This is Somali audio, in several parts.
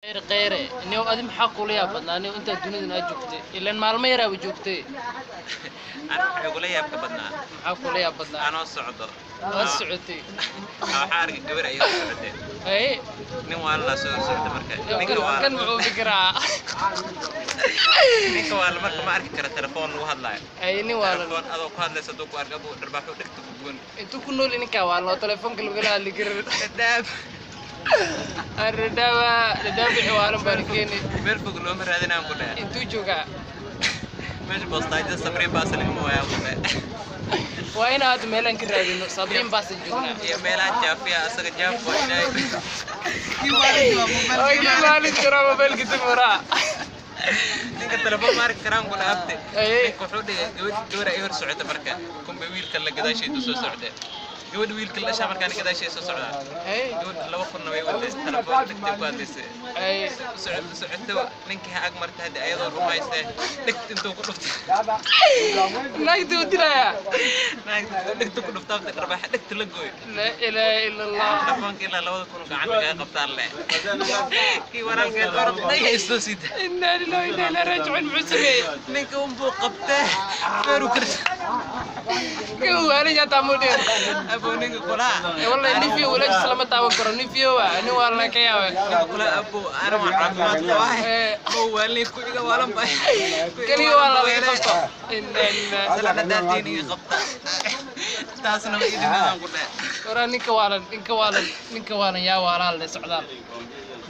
Kheyr kheyre niyow, adi maxaa kula yaab badnaa niyow intaad dunidan aad joogtay? Ilaan maalmo yaraaba joogtay. Ana waxay ugula yaabka badnaa. Maxaa kula yaab badnaa? Anoo socdo. Waad socotay. Waxaa arkay gabar ayadoo socotay. Haye. Nin waalala soo hor socda marka. Ninka kan waa kan muxuu fikiraa? Ninka waala marka ma arki kara telefoon lagu hadlaayo. Haye, nin waalan. Telefoon adoo ku hadlaysa hadduu ku arka buu dharbaaxo dhegta ku goon. Intuu ku nool ninkaa waalan oo telefoonka lagala hadli karin? Dhadhaab. Dhadhaaba dhadhaab, wixii waalan baan keeni. Meel fog looma raadinaan ku dhahay. Intuu joogaa? Meesha boostaajada Sabriin baas lagama waayaan ku dhahay. Waa in aad meelaan ka raadino, Sabriin baasan joognaa. Iyo meelaha jaafiya, asaga jaaf waa ilaahay. Kii maalin jiraa mobaylka dib waraa. Ninka telefoon ma arki karaan ku dhahay, abte. Haye. Ninka wuxuu dhigay gabadh, gabar ay hor socota marka kumbe wiilka la gadaasheedu soo socdee, gabadh wiilka la dhashaa markaan gadaasheeda soo socdaa. Haye. Gabadh 2000-na way waday, telefoon dhegtay ku hadlaysay. Haye. Socod socotaba ninkii ha ag martay hadda ayadoo rumaysee dhegta intuu ku dhuftay. Naagta u dilayaa. Naagta dhegta ku dhufta, abte, dharbaaxa dhegta la gooy. Laa ilaaha ila Allah. Telefoonka ilaa 2000 gacanta kaga qabtaan le kii walaalkeed orod dhaya isoo sita. Inaa lillahi wa inaa ilaihi raajicuun, muxuu sameeyey? Ninka unbuu qabtee feeru karta. Kan waalan yataa muu dheer. Abo, ninka kulaha. Wallahi nin fiyo walaashiis lama taaban karo, nin fiyo waa nin waalana ka yaabay. Ninka kulaha, abo, ana waan caafimaad qabaa. Ee. Ma waalin ku iga waalan ba. Keliya waa laga qabto, inaa lillahi. Salaada daatiin iga qabta, taasna ma idinadaan ku dhahay. Waraa ninka waalan, ninka waalan, ninka waalan yaa waalaal le socdaal.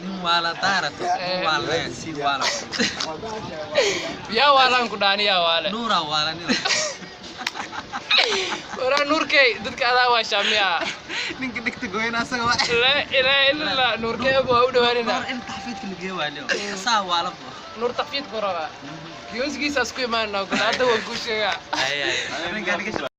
Nin waala daarato, nin waala si waala. Yaa waalaan ku dhaani, yaa waale? Nuura waalanida. Waraa Nuurkey, dadka adaa waa shaamiya. Ninka dhigta goyna asaga waa. Laa ilaaha ila Allah, Nuurkey abo waa u dhawaanina. In taxfiidka la geeyo waa leo saa waala bo. Nuur taxfiidku rabaa, kioskiisa isku imaanaa, hadda waan kuu sheegaa. Ay ay ninka.